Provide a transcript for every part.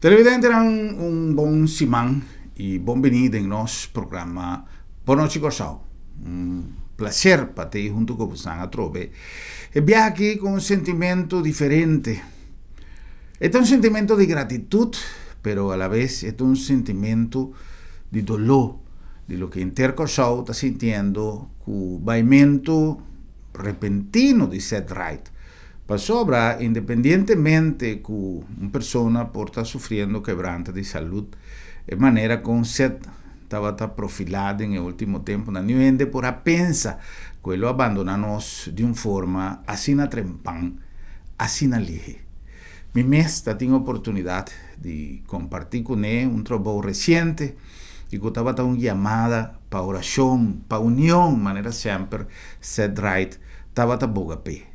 Televidentenan un bon siman y bon bini den nos programa Bon Nochi Kòrsou. Un placer pa te hunto ku bosan atrobe. E biaha aki ku un sentimento diferente. E ta un sentimento di gratitud, pero a la vez e ta un sentimento di doló di loke henter Kòrsou ta sintiendo ku baimentu repentino di Ced Ride. Pasobra independientemente ku un persona por ta sufriendo kebranta di salud, e manera kon Ced tabata profilá den e último tempunan, niun hende por a pensa ku e lo a bandoná nos di un forma asina trempan, asina lihe. Mi mes ta tin oportunidat di kompartí kuné un trabou resiente i ku tabata un yamada pa orashon, pa union, manera semper Ced Ride tabata boga p'e.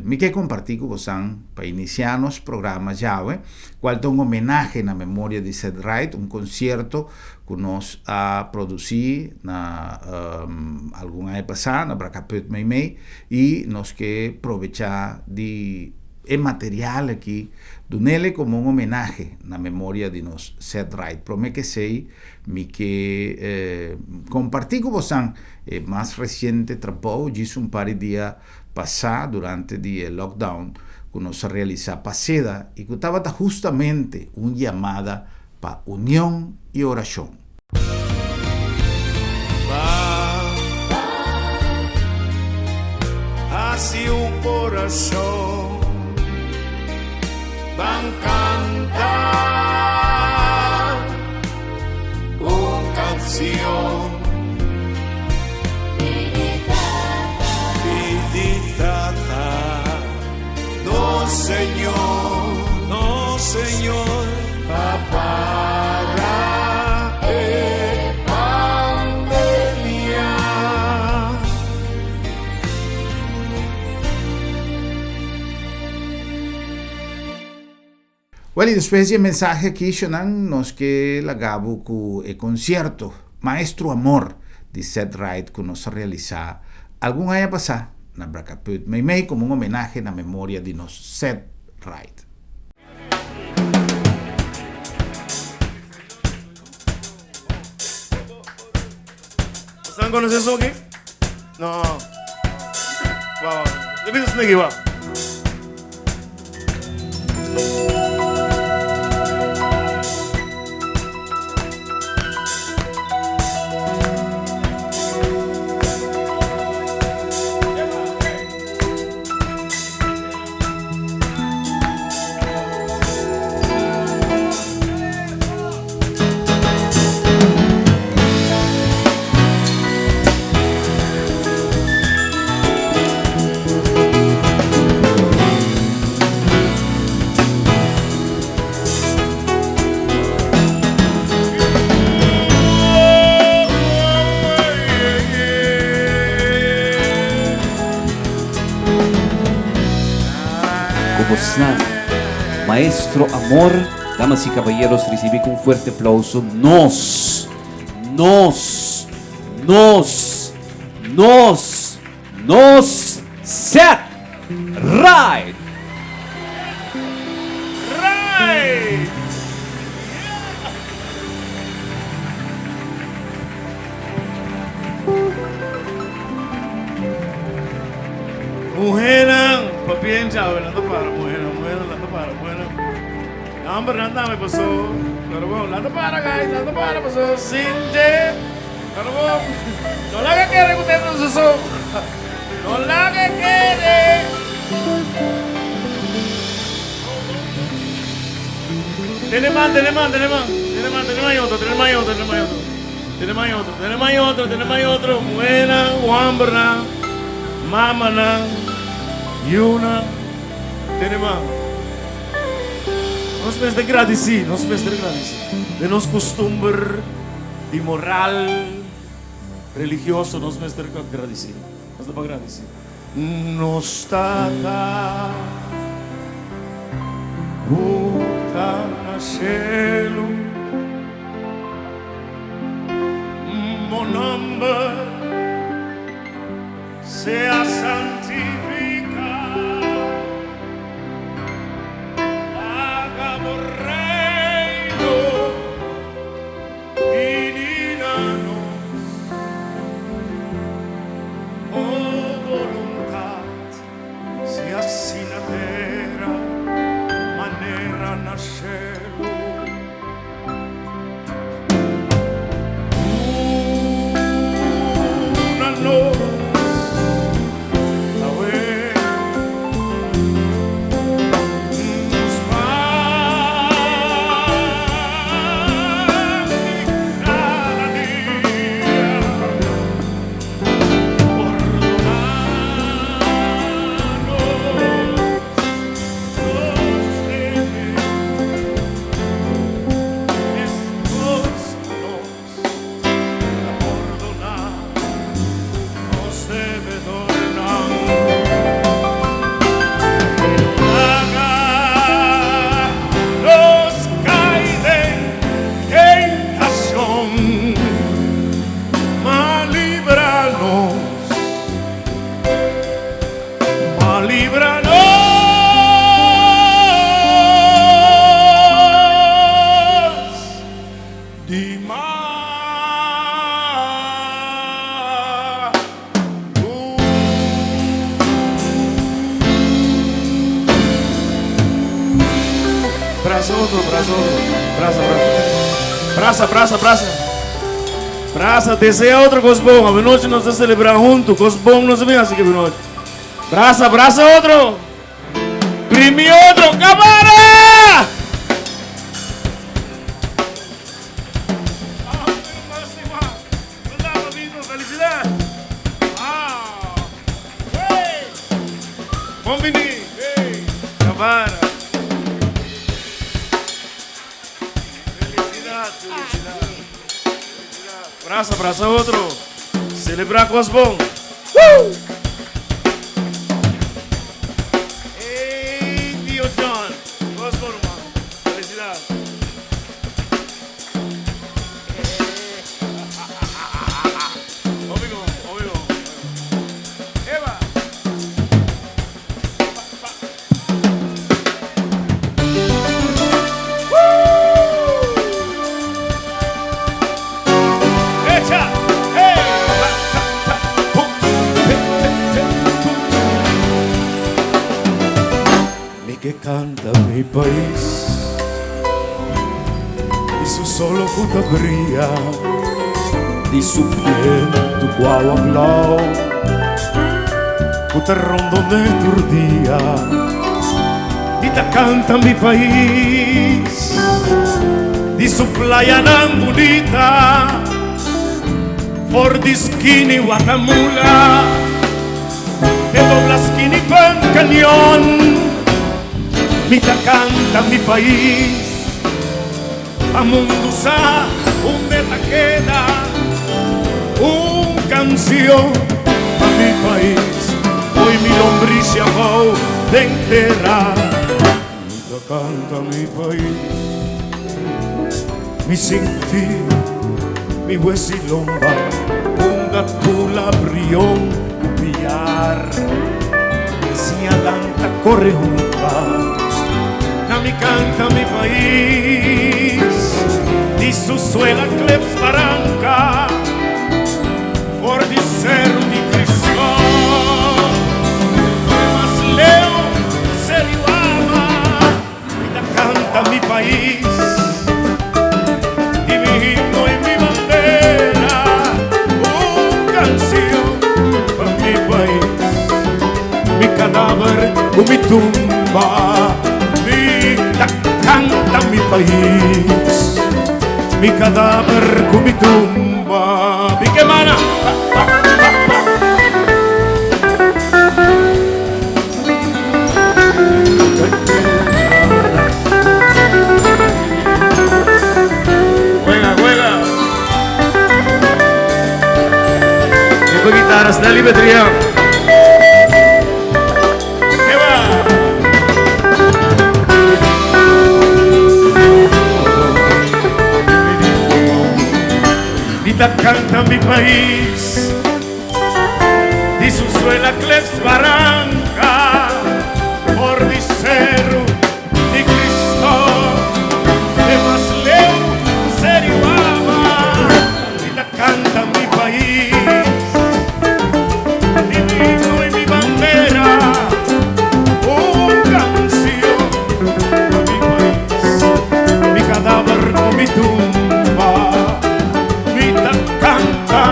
Mi ke kompartí ku bosan pa inisiá nos programa djawe, kual ta un homenahe na memoria di Ced Ride, un konsierto ku nos a produsí na algun aña pasá na Brakkaput meimei i nos ke probechá di e material aki dunele komo un homenahe na memoria di nos Ced Ride. Promé ke esei mi ke kompartí ku bosan e mas resiente trabou djis un par di dia pasá durante di e lockdown ku nos a realisá pa seda i ku tabata hustamente un yamada pa union i orashon. Pa hasi un orashon, ban kanta un kansion. Pidi Tata, nos Señor, nos Señor, pa para e pandemia. Wel, y despues di e mensahe aki, shonan, nos ke laga bo ku e konsierto Maestro Amor di Ced Ride ku nos a realisá algun aña pasá na Brakkaput meimei komo un homenahe na memoria di nos Ced Ride. Bosan conoce eso aquí? No. Wow. Let me just nigga, wow. Cu bosnan, Maestro Amor, damas y caballeros, ricibi cu un fuerte aplauso nos, nos, nos, nos, nos Set Ride! Ride! Muhénan, papia en chave, nan ta para, muhénan, muhénan, nan ta para, muhénan. Hombernan tambe pasó, pero bon, nan ta para guys, nan ta para pasó, sin dje, pero bon, no laga kere ku tende nos so, no laga kere. Tene man, tene man, tene man, tene man, tene man otro, tene man otro, tene man otro. Tene mai otro, tene mai otro, tene mai otro, muhénan, hòmbernan, mamanan, yunan, tene man. Nos mester gradisí, nos mester gradisí. Den nos kustumber di moral religioso nos mester gradisí. Nos ta pa gradisí. Nos Tata ku ta na shelu, Bo nomber sea santifiká, Laga Bo reino. otro, brasa otro. Brasa, brasa. Brasa, brasa, brasa. Brasa, desea otro kos bon. Avenochi nos ta selebrá huntu. Kos bon nos ta bin hasi ki avenochi. Brasa, brasa otro. Primi otro. Kamara! Bon bini! Tamara! Felicidad, felicidad. Felicidad. Brasa, brasa otro. Celebra cos bon. Woo! Hey, Tio John. Cos bon, man. Felicidad. Mi ke kanta mi pais Di su solo ku ta bria Di su bientu ku awa blou Ku ta rondon'é tur dia Mi ta kanta mi pais Di su playanan bunita For di skini Watamula Te dobla skini pan cañon Mi ta canta mi pais Pa mundo sa unda ta keda Un cancion pa mi pais Hoy mi lombricia bou den tera Mi ta canta mi pais Mi sinti mi huesi lomba Unda tula brion ku piar Siña lanta kore hunta Na mi kanta mi pais Di su suela kleps baranka For di seru di Kristo Te mas leu Seriwama Mi ta canta mi pais Di mi himno y mi bandera Un cancion pa mi pais Mi cadaver cu mi tumba Mi ta canta mi pais Mi cadaver cu mi tumba Mi ke mana pa pa pa pa. Juega, juega. Tipo guitarra, Stanley Betrian. Eva. Mi ta canta mi pais. Di su suela klefs baranka For di seru di Cristo Te mas leu ku serio ama Mi ta kanta mi pais Mi himno i mi bandera Un kansion pa mi pais Mi kadaver ku mi tumba Mi ta kanta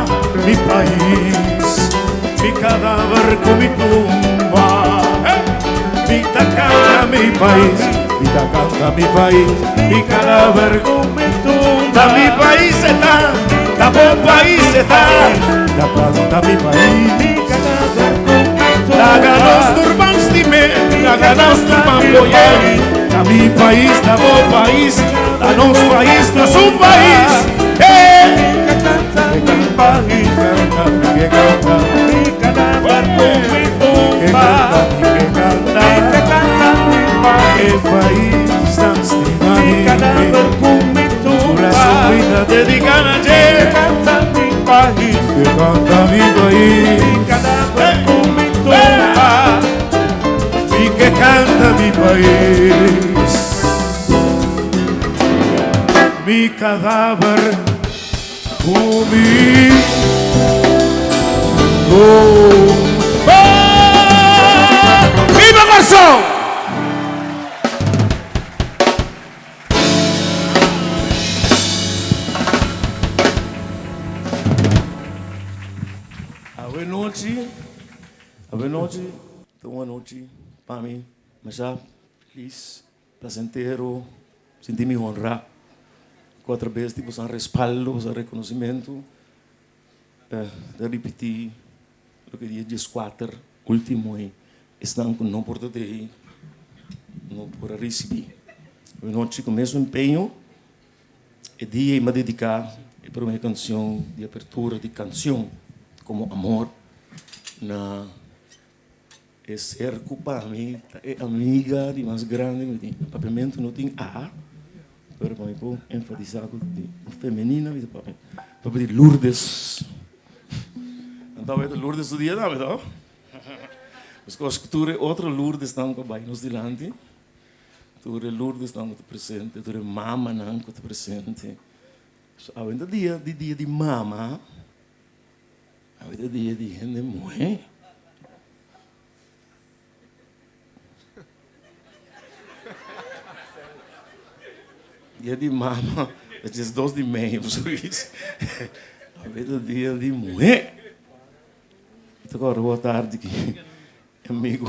mi pais, mi kadaver ku mi tumba. Mi ta kanta mi pais, mi ta kanta mi pais, mi kadaver ku mi tumba. Ta mi pais e ta, ta bo pais e ta, ta kanta mi pais, mi kadaver ku mi tumba. Laga nos tur ban stim'é, laga nos tur ban poy'é. Ta mi pais, ta bo pais, ta nos pais, ta su pais. Mi cadáver Ku mi tumba. Viva Kòrsou! Anochi, awe nochi ta un anochi pa mi masha felis, placentero, sinti mi honra ku atrabes di boso respaldo, boso reconocimento ta ripiti loke dia dieskuater ultimo ei esnan ku no por ta dei no por a risibi. Awe nochi ku mesun empeño E dia ei m'a dediká e promé kanshon di apertura di Kanshon Komo Amor na e ser ku pa mi ta e amiga di mas grandi ku mi tin. Na papiamentu no tin a, pero pa mi por enfatisá ku tin un femenina mi ta papia, papia di Lourdes. Anto awe ta Lourdes su dia tambe to. Meskos ku tur e otro Lourdesnan ku a bai nos dilanti. Tur e Lourdesnan ku ta presente, tur e mamanan ku ta presente. So awe ta dia di dia di mama, awe ta dia di hende muhé. Dia di mama ta 12 di mei of zoiets. Awe ta dia di muhé. Mi ta kòrda bo atardi ki amigo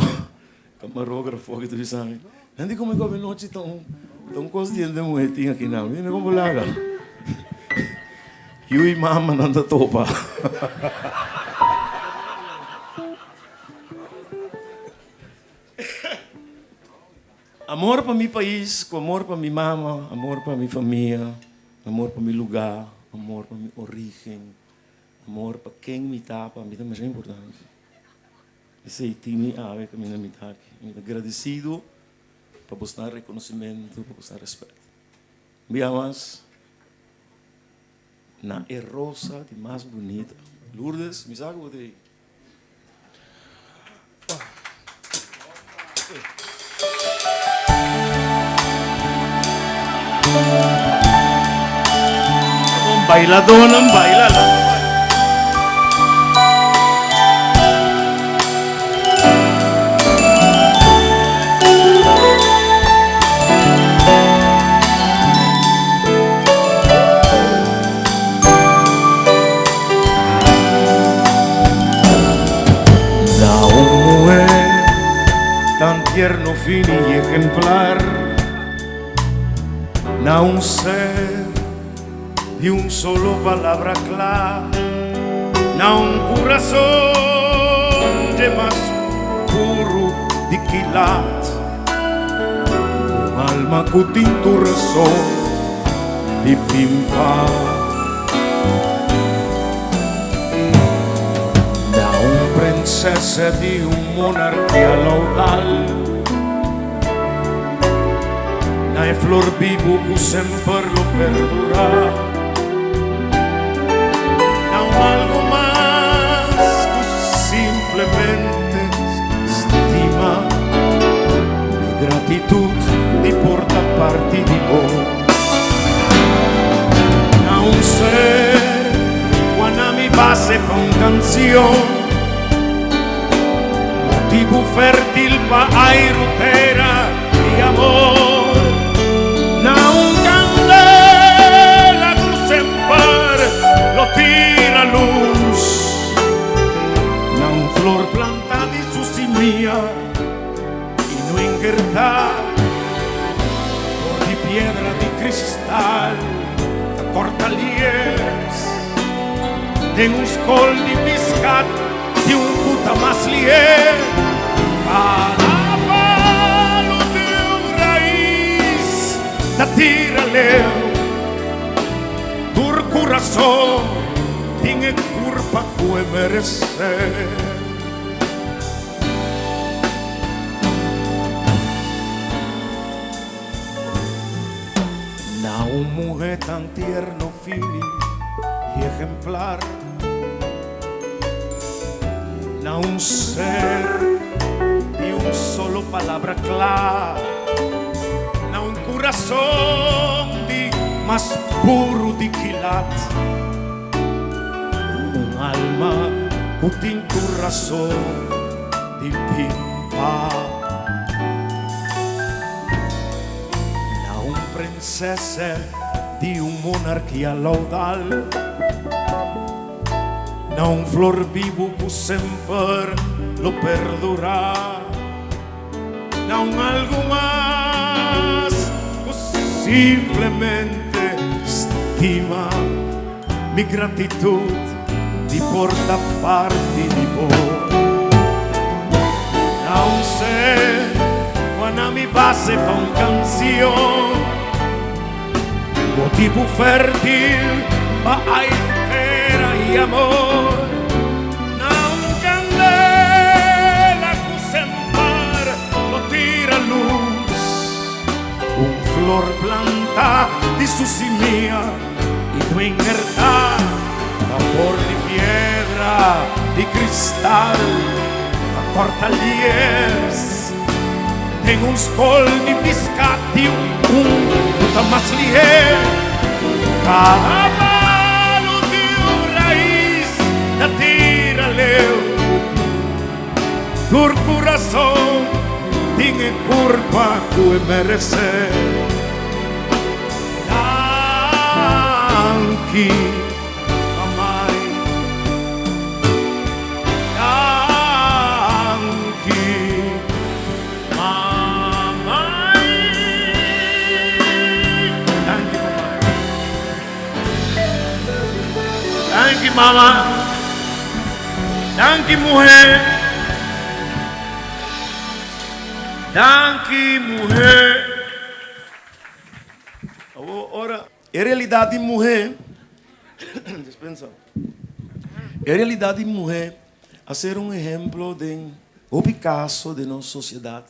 camarógrafo aki ta bisa mi, Nan di come come nochi ta un ta un cos di hende muhe tin aki nan. Mi di, Como laga? Yu y mama nan ta topa. Amor pa mi pais, cu amor pa mi mama, amor pa mi famia, amor pa mi lugar, amor pa mi origen, amor pa ken mi ta, pa mi ta masha importante. Esei tin mi awe kaminda mi ta aki. Mi ta gradesido pa bosnan rekonosimentu, pa bosnan rèspèt. Un bia mas, na e rosa di mas bunita. Lourdes, mi sa ku bo ta ei. Bailadónan baila la. Na un muhé tan tierno, fini y ejemplar, Na un ser di un solo palabra kla, Na un kurason dje mas puru di kilat, Un alma ku tin tur rason di pimpa. Na un prinsesa di un monarkia laudal. Na e flor bibu ku semper lo perdurá. Na un algo mas ku simplemente stima. Mi gratitud di por ta parti di bo. Na un ser ku a na mi base pa un canción. Motibu fértil pa airu tera di amor. Na un kandela ku semper lo tira lus. Na un flor plantá di su simia i no ingertá for di piedra di kristal ta kòrta lies den un skol di piskat. Di un ku ta mas lié Cada palu di un rais ta tira leu Tur kurason tin e kurpa ku e meresé. Na un muhé tan tierno, fini i ehemplar. Na un ser di un solo palabra kla. Na un kurason di mas puru di kilat. Un alma ku tin tur rason di pimpa. Na un prinsese di un monarkia laudal. Na un flor bibu ku semper lo perdurá. Na un algu mas ku simplemente stima. Mi gratitut di por ta parti di bo. Na un ser ku a na mi base pa un kansion. Motibu fértil pa airu tera i amor. Na un kandela ku semper lo tira lus. Un flor plantá di su simia i no inhertá ta por di piedra di kristal ta kòrta lies. Den un skol di piská tin un ku ta mas lihé. Kada palu tin un rais ta tira leu. Tur kurason tin e kurpa ku e meresé. Danki, mamai. Danki, mamai. Danki, mamai. Danki, mama. Danki, muhé. Danki, muhé. Awor ora e realidat di muhé, dispensa, e realidat di muhé a ser un ehemplo den hopi kaso den nos sosiedat,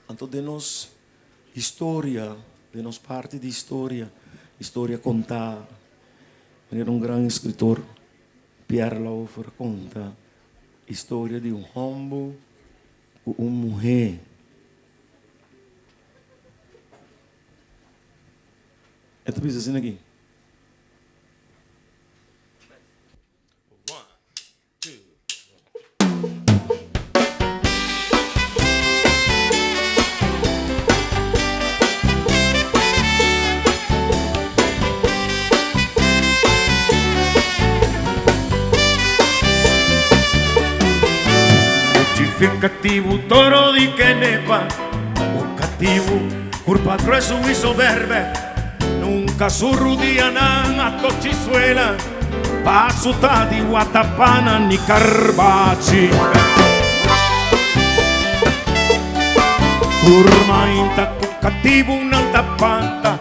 anto den nos historia, den nos parti di historia, historia kontá, manera un gran eskritor Pierre Lauffer a konta historia di un hòmber ku un muhé. E ta bisa asina aki. Katibu toro di Kenepa, un katibu kurpa grueso i soberbe, nunka su rudianan a tochi suela, paso ta di watapana ni karbachi. Tur mainta ku katibunan ta panta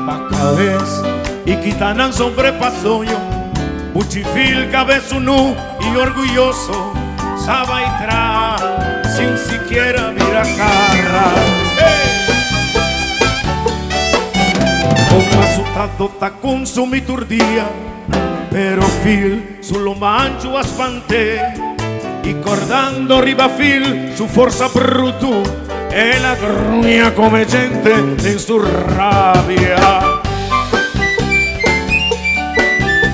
pa kabes i kita nan sombre pa soño, buchifil kabes unu i orguyoso sa bai tra sin sikiera bira kara. Hey! Con asutado ta consumi tur dia, pero fil su lomba anchu a spant'é. I cordando riba fil su forsa brutu, el a gruña come gente den su rabia.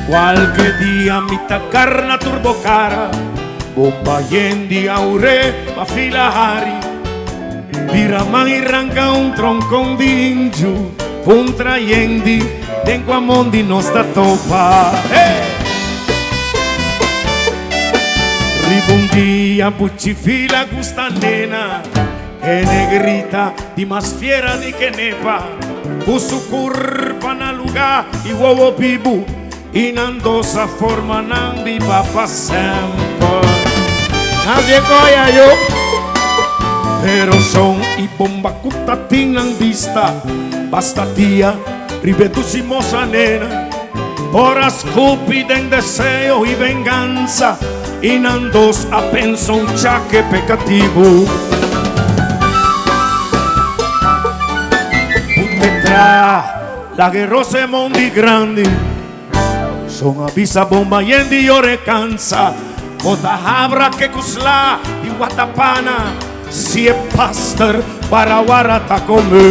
Cualke dia mi ta carna tur bo cara, Bomba yen di aure pa fila hari. Bira man i ranca un troncon di inju, Puntra yen di den cua mondi nos ta topa. Hey! Riba un dia buchi fila gusta nena, E negrita di mas fiera di Kenepa, Ku su kurpa na lugá i wowo bibu, I nan dos a forma nan biba pa semper. Nadie koya yo. Pero son i bomba ku ta tin nan bista, Basta dia riba e dushi mosa nena, Por a skupi den deseo i vengansa, I nan dos a pensa un chake p'e katibu. Put'e tra lag'e rose mondi grandi, Son a bisa bomba yen di yore kansa, Bo ta habra ke ku sla di watapana, Si e paster barawara ta come.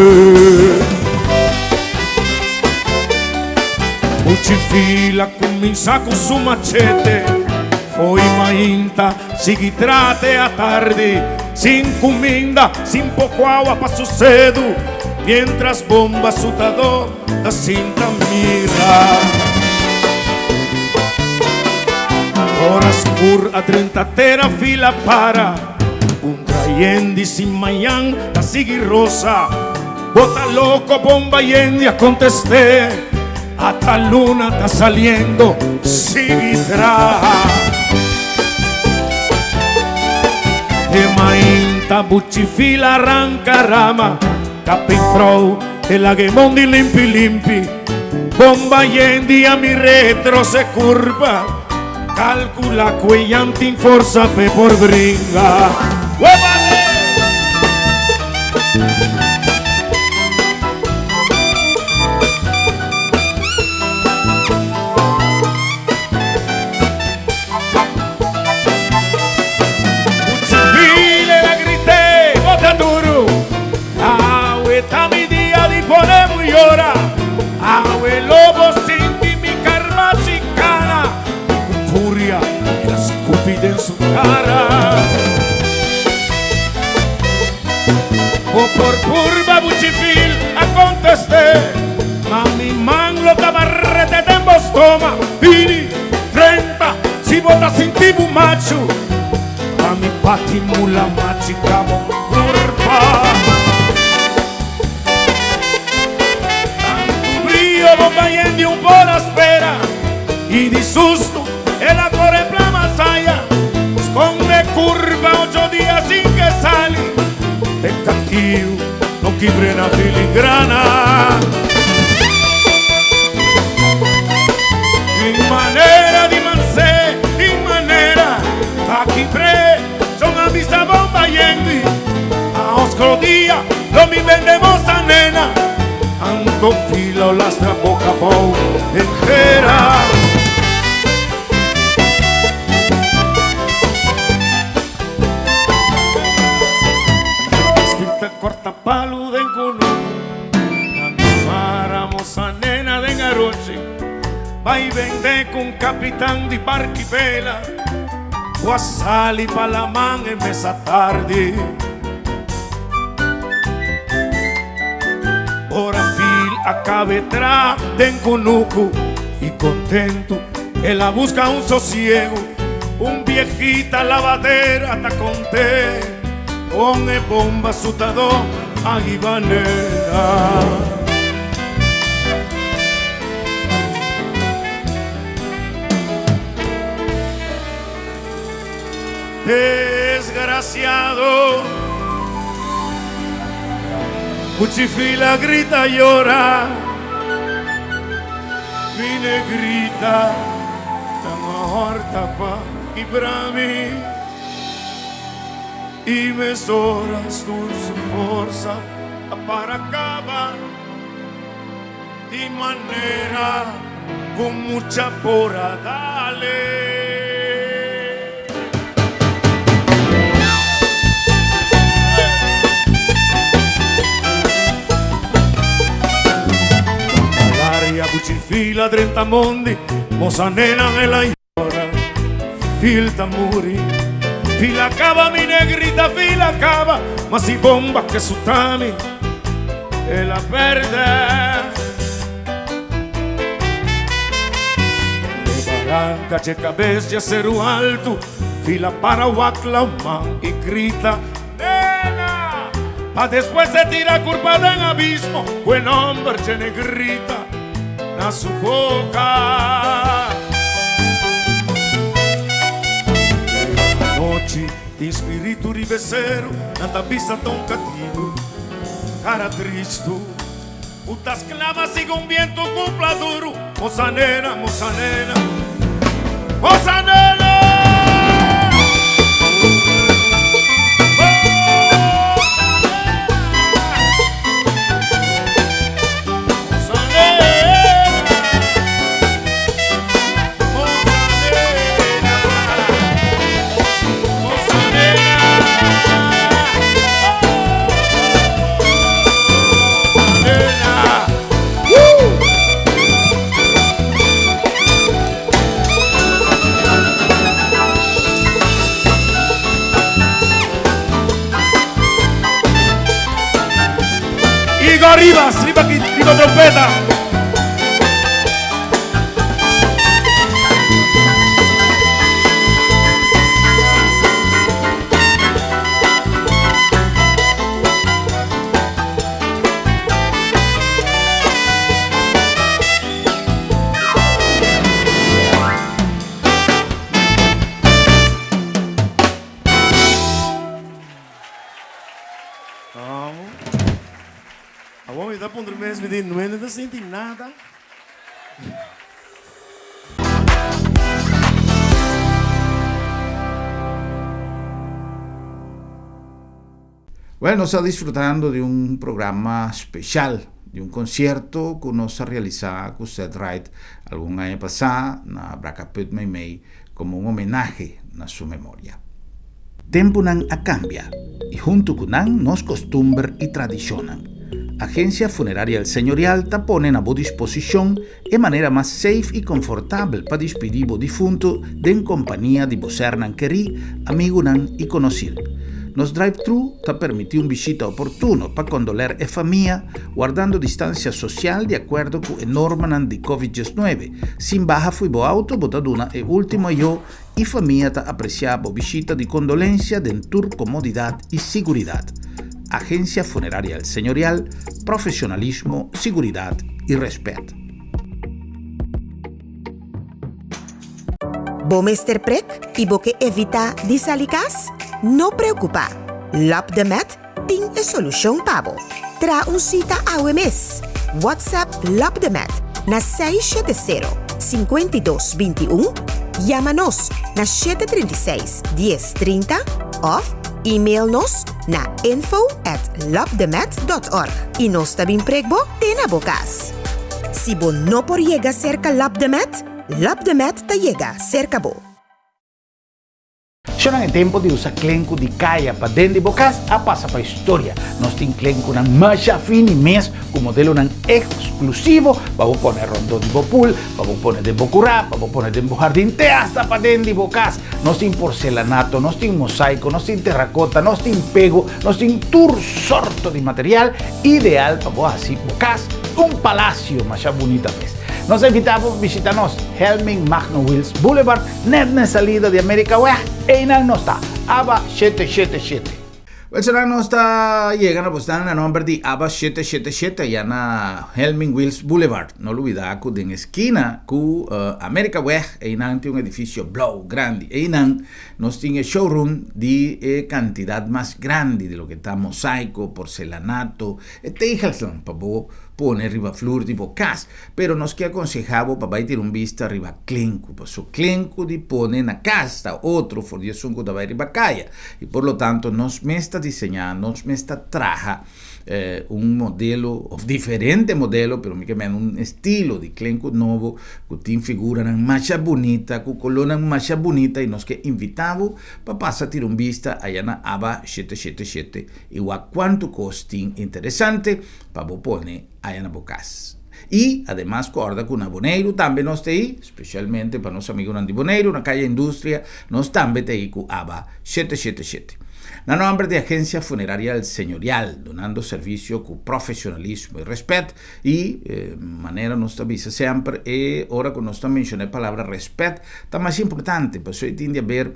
Buchi fila cuminsa cu su machete, Fo'i mainta sigui tra te atardi, Sin cuminda, sin poco awa pa su sedu, Mientras bomba su tadó ta sinta mira. Ora skur a drenta tera fila para Puntra yendi si mañan ta sigui rosa Bo ta loko bomba yendi a kontest'é Ata luna ta saliendo sigui traha Te mainta buchi fila ranka rama Kapi frou te lag'e mondi limpi limpi Bomba yendi a mi retro se curva Calcula cu e yan tin forsa p'e por bringa. Webale! Uchifile la grité, bota duro. Awe ta mi dia di pone muy ora. Awe lobo sinti mi karma chicana. Y con furia el a scupi den su cara. Bo por purba buchifil a contesté. Ma mi man lo taba rete den bo stoma. Bini, 30, si bo ta sinti bo machu. Pa mi pati mula machica bo curpa. Tantu brio bo bayen di un por a spera y di susto el a core pla masaya. Sconde curpa ocho dia sin ke sali. Te catiu no kibre na filigrana. Tin manera di mansé, tin manera pa kibr'é. Son a misa bomba yendi, a oscro dia lo mi bende bosa nena. Anto fila o lastra boca abou den tera. Escrita corta palu den cunucu, na mi mara mosa nena den arochi. Bai bende cu un capitan di barki bela. Cu a sali pa laman e mesa tardi. Ora Phil a cabe tra den cunucu y contento el a busca un sosiego. Un biejita lavadera ta conté con e bomba sutadó a hiba nena. Desgraciado, Cuchifila grita llora, mi negrita tan horta pa kibra mi y mesora tur su forsa a para caba. Di manera ku mucha por a dale. Malaria buchi fila drenta mondi, mosa nena el a yora, fil ta muri. Fila caba mi negrita, fila caba, ma si bomba ke sutami. El a pèrdè. E baranka dje kabes dje seru altu, fila para wak la man i grita, Nena! Pa despues e tira kurpa den abismo ku e nòmber dje negrita na su boka. Anochi tin spiritu riba e seru, nan ta bisa ta un katibu. Cara tristu Cu ta sclama segun biento cu pla duru Mosa nena, mosa nena, mosa nena. puntra mi mes, mi di, no ta sinti nada. Well, nos ta disfrutando di un programa special, di un concierto cu nos a realisa cu Ced Ride algun aña pasa na Brakkaput Meimei como un homenahe na su memoria. Tempunan a cambia y hunto cu nan nos costumber y tradicionnan. Agencia Funeraria El Señorial ta pone na bo disposicion e manera mas safe y confortabel pa dispidi bo difunto den compania di bo sernan kerí, amigunan y conocir. Nos drive-thru ta permiti un bishita oportuno pa condoler e famia, wardando distancia social di acuerdo cu e normanan di Covid 19. Sin baha fui bo auto bo ta duna e ultimo ayo y famia ta aprecia bo bishita di condolencia den tur comodidad y siguridad. Agencia Funeraria El Señorial, profesionalismo, siguridad y respet. Bo mester prek y bo ke evita di sali cas? No preocupa, Lab de Med tin e solucion pa bo. Traha un cita awe mes! WhatsApp Lab de Med na 670 52 21, yama nos na 736 10 30 of email nos na info at labdemed.org y nos ta bin prek bo te na bo cas. Si bo no por yega cerca Lab de Med, Lab de Med ta yega cerca bo. Shonnan e tempo di usa klenku di kaya pa den di bo kas a pasa pa historia. Nos tin klenkunan masha fini mes ku modelonan eksklusivo pa bo pone rondó di bo pool, pa bo pone den bo kurá, pa bo pone den bo hardin te asta pa den di bo kas. Nos tin porcelanato, nos tin mosaiko, nos tin terrakota, nos tin pego, nos tin tur sorto di material ideal pa bo hasi bo kas un palasio masha bunita mes. Nos a invitá bo pa bishita nos Helming Magno Wiels Boulevard Net na e salida di Amerikaweg, einan nos ta, Aba 777. Wel será nos ta yega na bosnan na nomber di Aba 777 ya na Helming Wiels Boulevard. No lubida ku den eskina ku Amerikaweg einan tin un edifisio blou grandi. Einan nos tin e showroom di e kantidat mas grandi di loke ta mosaiko, porcelanato, e tegelsnan pa bo pone riba flur di bo kas. Pero nos ke akonseha bo pa bai tira un bista riba klenku, paso klenku di pone na kas ta otro for di esun ku ta bai riba kaya. I por lo tanto nos mes ta diseñá, nos mes ta traha un modelo òf diferente modelo, pero mi ke mende un estilo di klenku nobo ku tin figuranan masha bunita, ku kolónan masha bunita i nos ke invitá bo pa pasa tira un bista aya na Aba 777 i wak kuantu kos tin interesante pa bo pone aya na bo kas. I ademas kòrda ku na Boneiru tambe nos ta ei, spesialmente pa nos amigunan di Boneiru na Kaya Industria, nos tambe ta ei ku aba 777. Na nòmber di Agensia Funeraria El Señorial, dunando servisio ku profesionalismo i rèspèt, i manera nos ta bisa semper e ora ku nos ta menshoná e palabra rèspèt ta mas importante, pasobra e tin di aber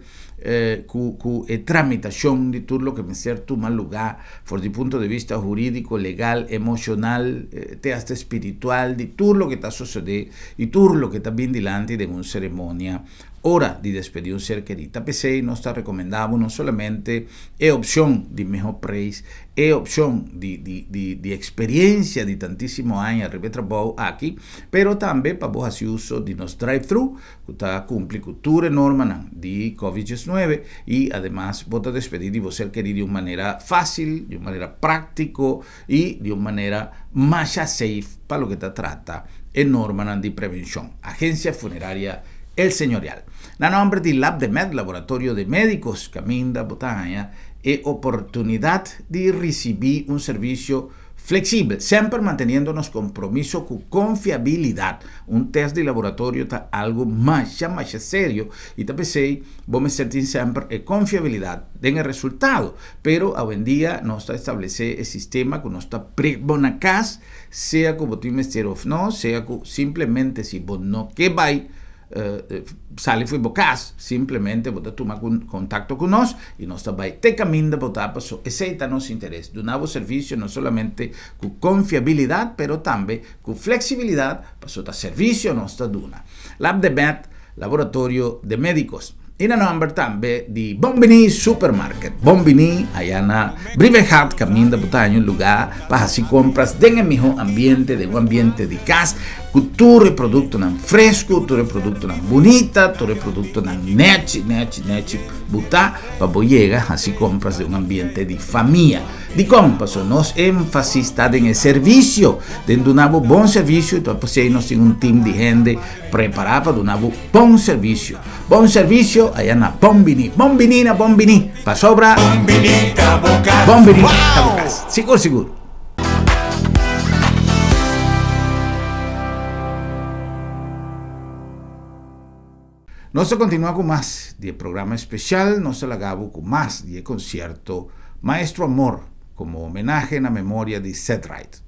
ku ku e tramitashon di tur loke mester tuma lugá for di punto di vista hurídiko, legal, emoshonal, te asta espiritual di tur loke ta sosodé i tur loke ta bin dilanti den un seremonia ora di despedí un ser kerí. Ta p'esei nos ta rekomendá bo no solamente e opshon di mihó preis, e opshon di di di di eksperiensia di tantísimo aña riba e trabou aki, pero tambe pa bo hasi uso di nos drive-thru ku ta kumpli ku tur e normanan di Covid 19 i ademas bo ta despedí di bo ser kerí di un manera fásil, di un manera práktiko i di un manera masha safe pa loke ta trata e normanan di prevenshon. Agensia Funeraria El Señorial. Na nòmber di Labdemed, Laboratorio de Médicos, kaminda bo ta haña e oportunidat di risibí un servisio Flexibel, semper manteniendo nos compromiso cu confiabilidad. Un test di laboratorio ta algo masha masha serio y ta pesey bo mester tin semper e confiabilidad den e resultado. Pero awendia nos ta establece e sistema cu nos ta prik bo na cas, sea cu bo tin mester of no, sea cu simplemente si bo no ke bay Sali fo'i bo kas, simplemente bo ta tuma kontakto ku nos i nos ta bai te kaminda bo ta paso esei ta nos interes, duna bo servisio no solamente ku konfiabilidat pero tambe ku fleksibilidat paso ta servisio nos ta duna. Lab de Med, Laboratorio de Medicos. I na nòmber tambe di Bon Biní Supermarket. Bon Biní aya na Brievengat kaminda bo ta haña un lugá pa hasi kompras den e mihó ambiente, den un ambiente di kas ku tur e produktonan fresku, tur e produktonan bunita, tur e produktonan nèchi, nèchi, nèchi butá pa bo yega hasi kompras den un ambiente di famia. Dikon? Pasobra nos énfasis ta den e servisio, den duna bo bon servisio i ta p'esei nos tin un tim di hende prepará pa duna bo bon servisio. Bon servisio aya na Bon Biní. Bon Biní na Bon Biní. Pasobra Bon Biní ta bo kas. Bon Biní ta bo kas. Sigur sigur. Nos ta kontinuá ku mas di e programa espesial. Nos ta laga bo ku mas di e konsierto Maestro Amor komo homenahe na memoria di Ced Ride.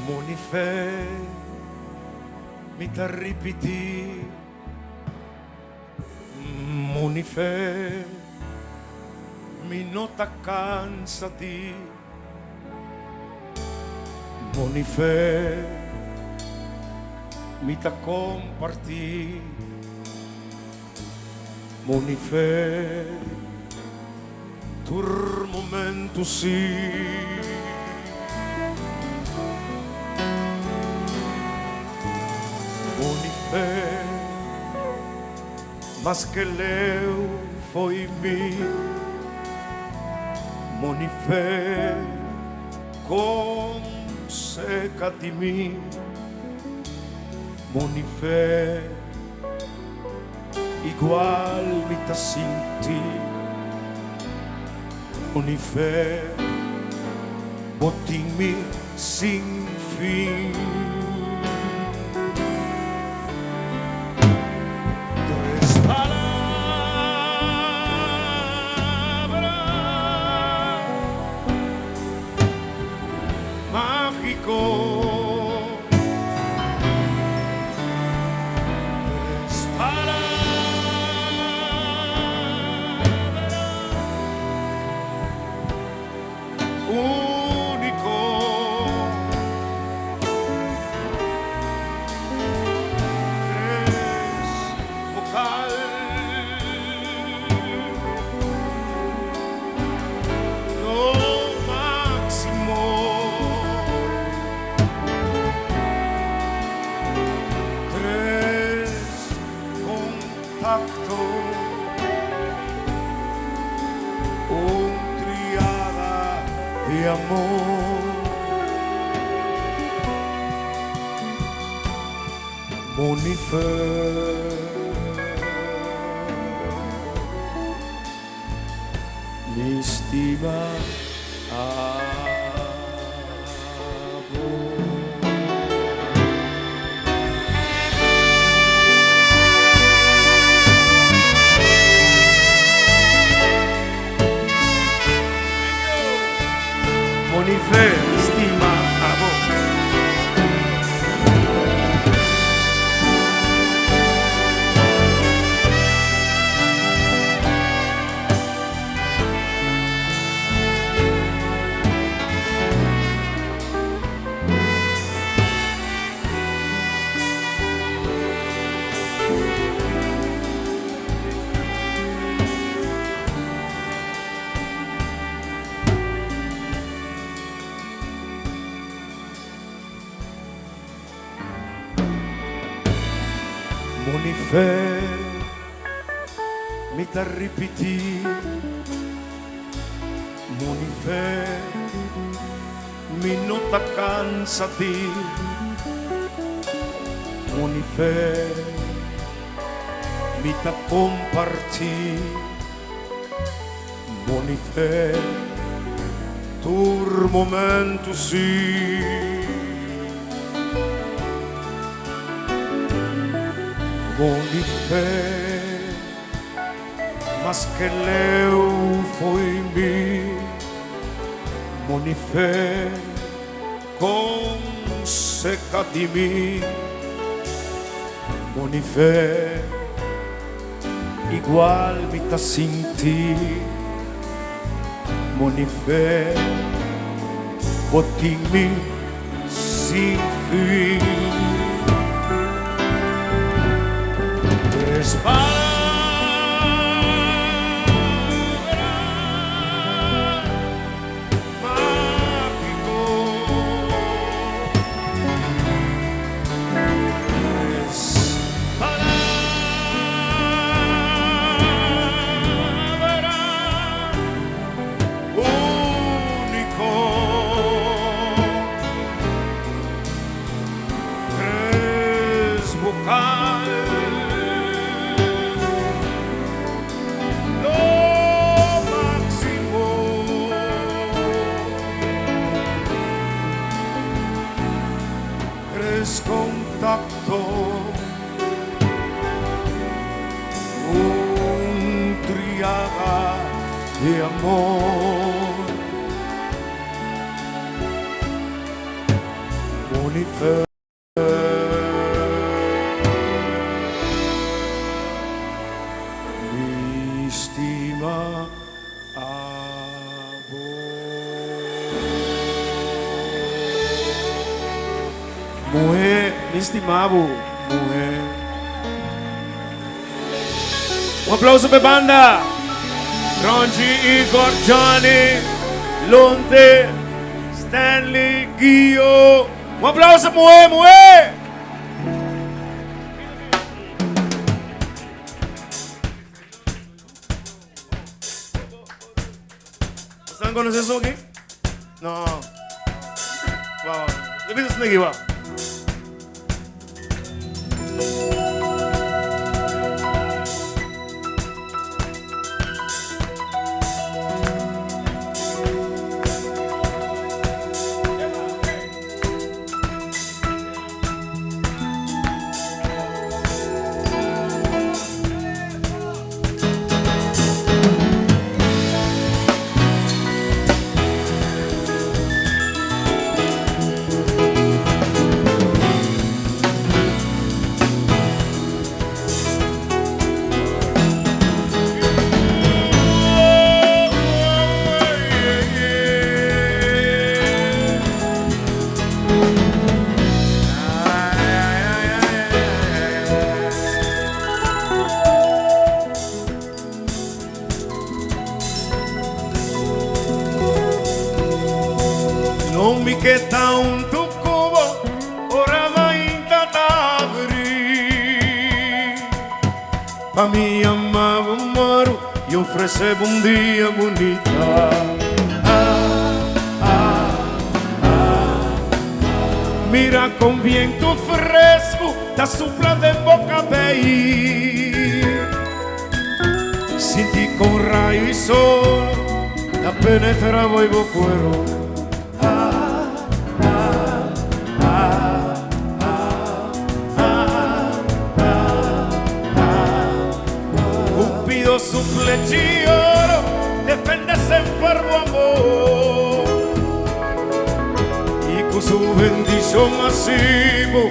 Monife, mi ta ripití. Monife, mi no ta cansa di. Monife, mi ta compartí. Monife, tur momento sí. Monife, maske leu fo'i mi. Monife, con seca di mi. Monife, igual mi ta sinti. Monife, bo tin mi sin fin. Tres palabra mágico. Tres palabra único. Tres vocal. Lo máximo. Tres contacto. Un triada di amor. Monife. Mi stima abo. Monife, mi stima abo. Monife, mi ta ripití. Monife, mi no ta cansa di. Monife, mi ta compartí. Monife, tur momento sí. Monife, maske leu fo'i mi. Monife, con seca di mi. Monife. Igual mi ta sinti Monife Bo tin mi sin fin Tres palabra mágico Tres palabra único Tres vocal Lo máximo Tres contacto Un triada de amor Monife Mi stima abo. Muhé, mi stima bo, muhé. Un aplauso p'e banda! Ronchi, Igor, Johnny, Lonte, Stanley, Guio. Un aplauso muhé, muhé! Están conoce eso aquí? No. Wow. Let me just wow. No mi ke ta un tucubo ora mainta ta abri Pa mi ama bo moro y ofrece bo un dia bunita Ah, ah, ah Mira con viento fresco ta supla den bo cabey Sinti con rayo y sol ta penetra bo y bo cuero Ah, ah, ah, ah, ah, ah, ah Cupido su flecha y oro defende semper bo amor Y cu su bendicion masivo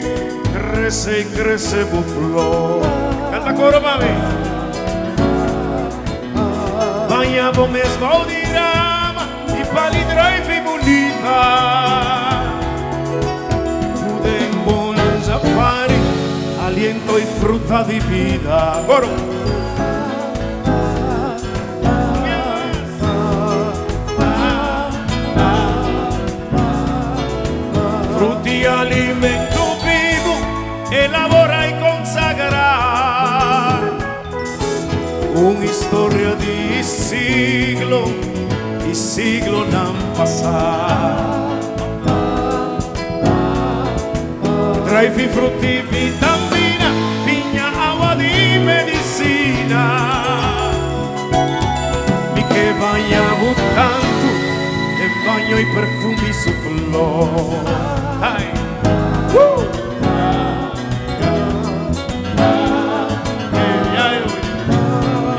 crece y crece bo flor Canta coro mami Baña bo mes bou di rama di pali druif y bunita Cu den bo nan sa pari aliento y fruta di bida Coro. Fruta y alimento vivo, elabora y consagra Un historia di siglo y siglonan pasa. Druif y fruta y vitamina, piña, awa di medicina. Mi ke baña bo tanto den baño y perfume su flor. Ay. Woo!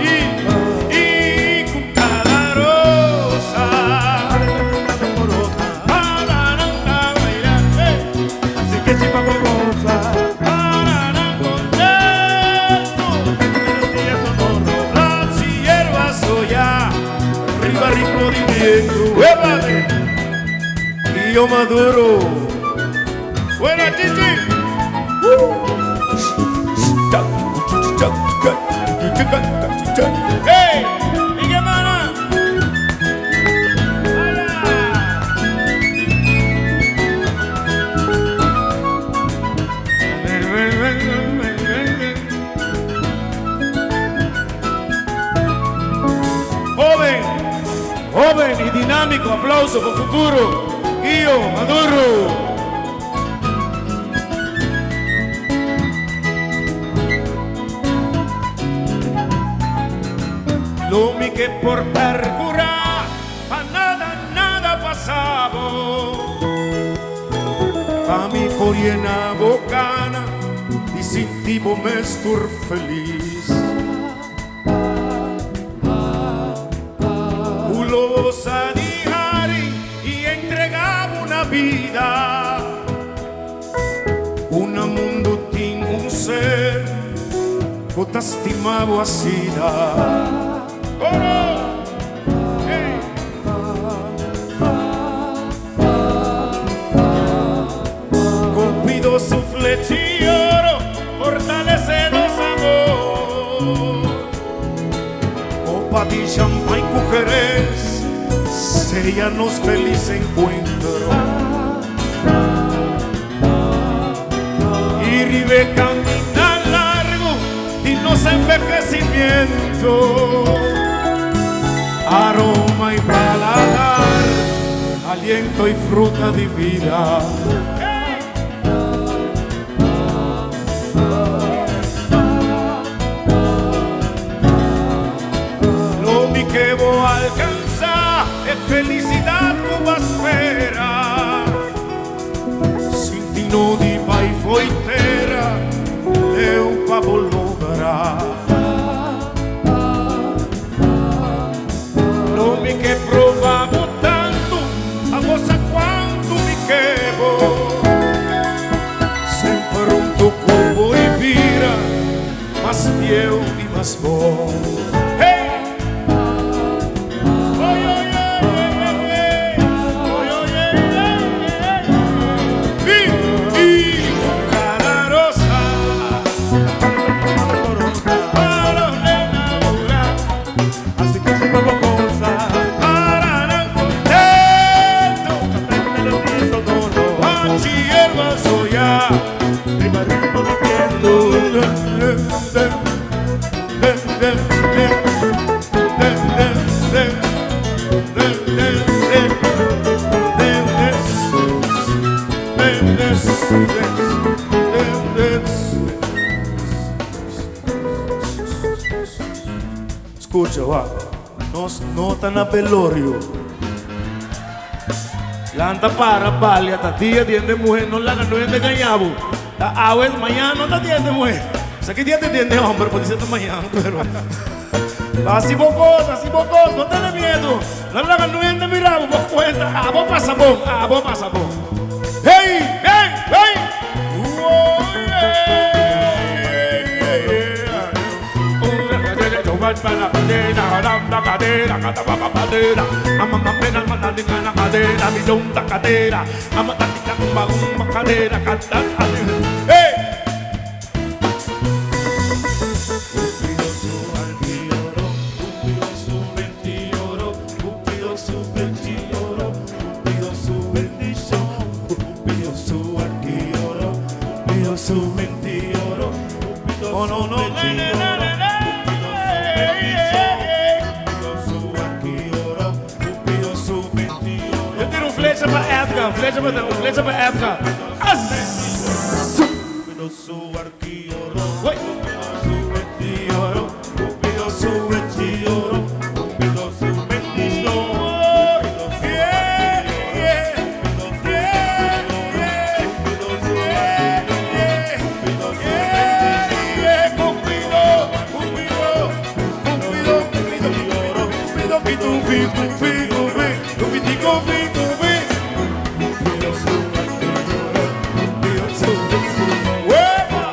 Y, y con cada rosa Así que si vamos rosa, contento, Guillo Maduro. Buena, Chichi. ¡Hey! ¿Y qué mana? Joven, joven y dinámico, aplauso por futuro. Guillo Maduro. Lo mi ke por percurá, pa nada, nada pasabo. Pa mi por yena bo gana di sinti bo mes tur felis. Cu lo bo sa di hari y entrega bo na bida. Cu na mundo tin un ser cu ta stima bo asina. Coro! Hey! Cupido su flechi oro fortalece nos amor. Copa di champagne cu jerez sella nos feliz encuentro. Y riba camina largo di nos envejecimiento. Aroma y paladar, aliento y fruta di vida. Hey! Lo mi ke bo alcansa e felicidad cu bo a spera. Sin tino di bay fo'i tera, leu pa bo logra. Lo mi ke proba bo tanto, pa bo sa cuanto mi ke bo. Semper hunto cu bo y bira mas bieu y mas bon. Hey! Oy, oy, oy, oy, oy, oy, oy, oy, oy, oy. Y cara rosa, para enamorar. Así que es un nuevo cosa. Para el contento, Sonoro. Pachi hierba soya. Prima ritmo viviendo. Scucha, va. Nos no ta na velorio. Lanta para, balia, ta dia di hende muhe, no laga no hende gaña bo. Ta awe, mañana no ta dia di hende muhe. Sa ki dia ta dia di hende homber, por dise ta mañana, pero. Hasi bo kos, hasi bo kos, no tene miedo. No laga no hende mira bo, bo cuenta, abo pasa bon, abo pasa bon. Hey, hey, hey! Oh, yeah, yeah, yeah. Hey! Oh, no, no, ne, ne, ne, ne, ne. Yo tiro un flecha pa Edgar, flecha pa, flecha pa Edgar. Uy. Yeah, yeah, yeah, yeah, yeah, yeah, Cupido, Cupido, Cupido, Cupido, Cupido, Cupido, Cupido, Cupido, Cupido, Cupido. ¡Uepa!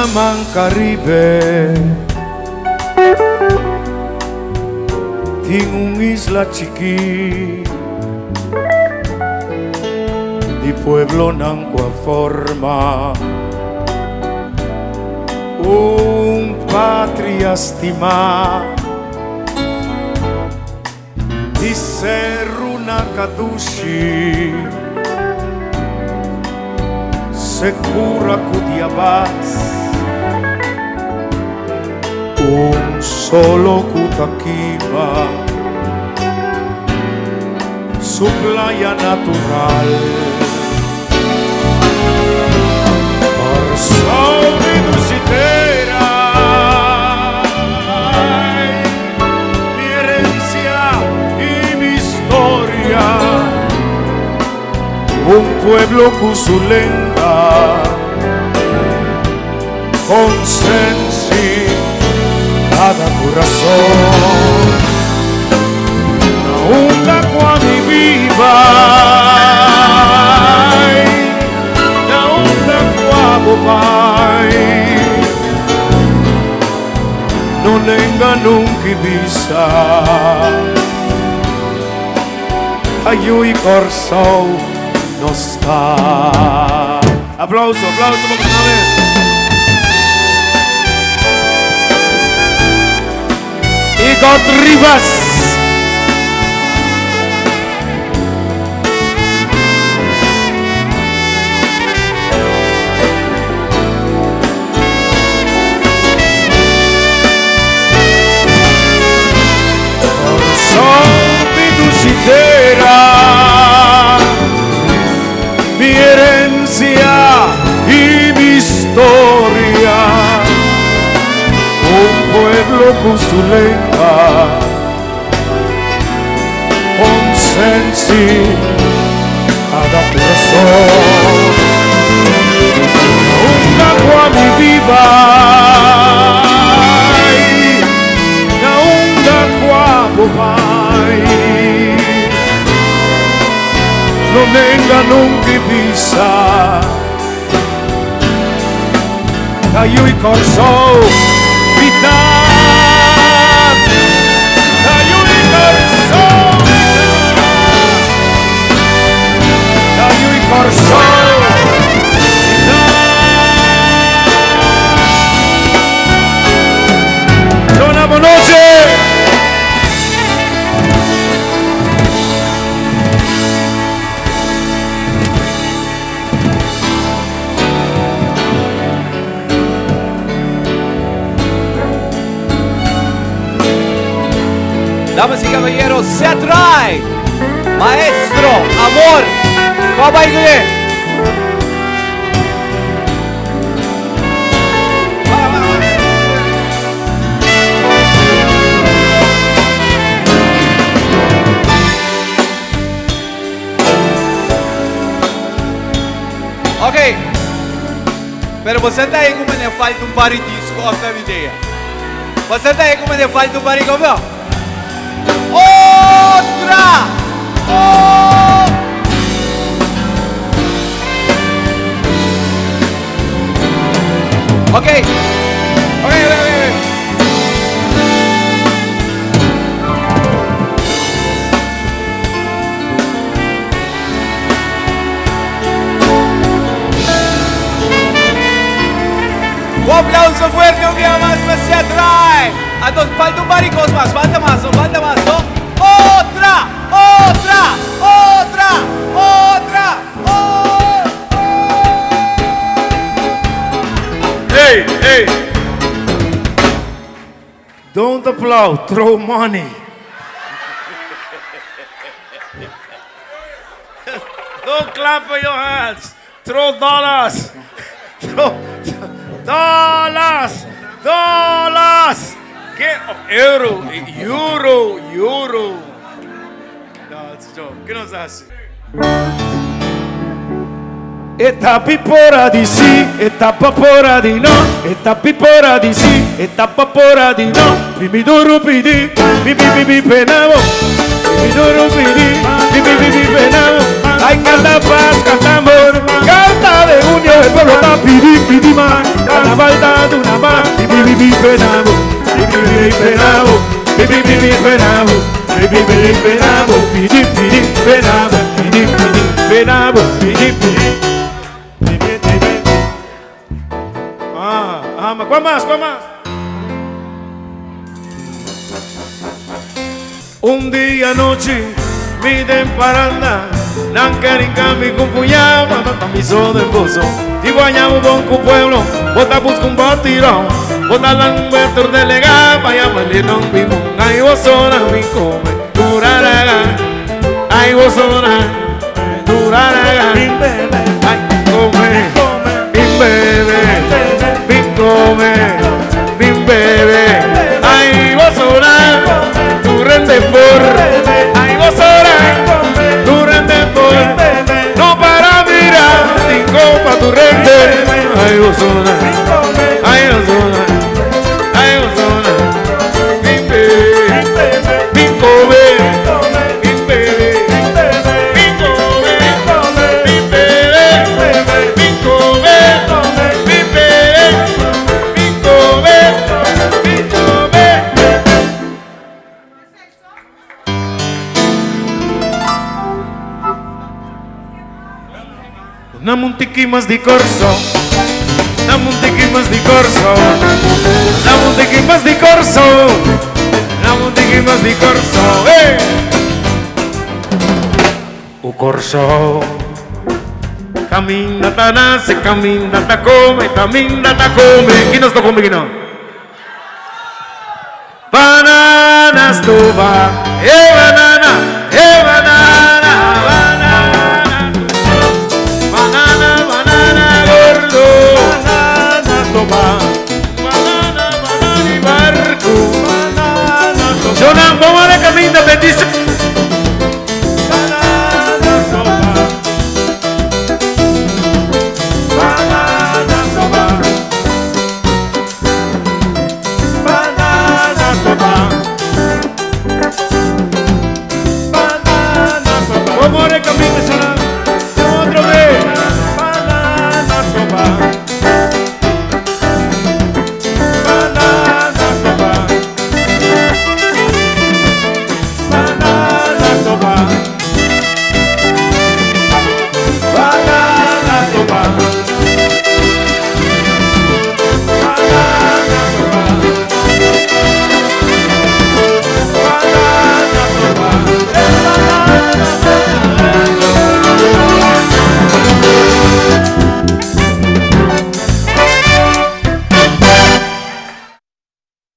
Laman Caribe tin un isla chikí di pueblonan ku a forma un patria stimá di Seru Nakadushi Sekura ku Diabas Un solo ku ta kima Su playa natural Kòrsou mi dushi tera. Mi herencia y mi historia, un pueblo cu su lenga, consensi cada corazón. Na unda cu ami biba, na unda cu abo bai. No nenga nunca i bisa Ayu i Kòrsou nos ta. Aplauso, aplauso pa boso mes. Igor Rivas. Kòrsou mi dushi tera, mi herensia i mi historia, un pueblo ku su lenga, konsensi cada kurason. Unda ku ami biba, na unda ku abo bai, no nenga nunca i bisa Ta yu i Kòrsou mi ta. Ta yu i Kòrsou mi ta. Ta yu i Kòrsou mi ta. Dona bonochi. Damas y caballeros, Seth Rai, Maestro, Amor, ¿Cómo va Ok. Pero boso ta ahí como ne falta un par di disco of na idea. Boso ta ahí como ne falta un par di como. Otra! Oh! Ok. Ok, ok, ok. Un aplauso fuerte un dia mas pa Seth Rai. Anto falta un par di cos mas, falta mas, no, falta mas, no. Otra, otra, otra, otra, oh, Hey, hey. Don't applaud, throw money. Don't clap for your hands. Throw dollars. Throw dollars. Dollars. Get of euro, euro, euro. No, it's a joke. Ke nos hasi? E ta pipora di si, e ta papora di no, e ta pipora di si, e ta papora di no. Pimi duru pidi, pi pi pi pi penamo. Pimi duru pidi, pi pi pi pi penamo. Ay, canta paz, canta amor, canta de unión, el pueblo ta pidi, pidi mas. La falta de una más. Bi bi bi penabo, bi bi bi penabo, bi bi bi penabo, bi bi bi penabo, bi bi bi penabo, bi bi bi penabo, bi bi bi. Ah, ah, ¿cuál más? ¿Cuál más? Un día noche, mi temparanda, nancarinca mi cumpuñaba, mi so de pozo. Y guañamo bon cu pueblo, bota busca un batirón, bota la un delegado, vaya malino vivo, ay vosona mi come, duraraga, ay vosona, duraraga, ay come, mi bebé, mi come, mi bebé, ay vosona, tu rende por, ay vosona, tu rende por, no para mirar, ni copa tu rende, ay vosona, ay vosona, ay vosona, mi bebé, mi come, mi bebé, mi come, mi bebé, mi come, mi bebé, mi come, mi come. Una muntiki mas di corso, una muntiki mas di corso, una muntiki mas di corso, una muntiki mas di corso, eh! O corso. Camina ta nace, camina ta come, camina ta come. Chi non sto come chi no? Banana stufa, e banana.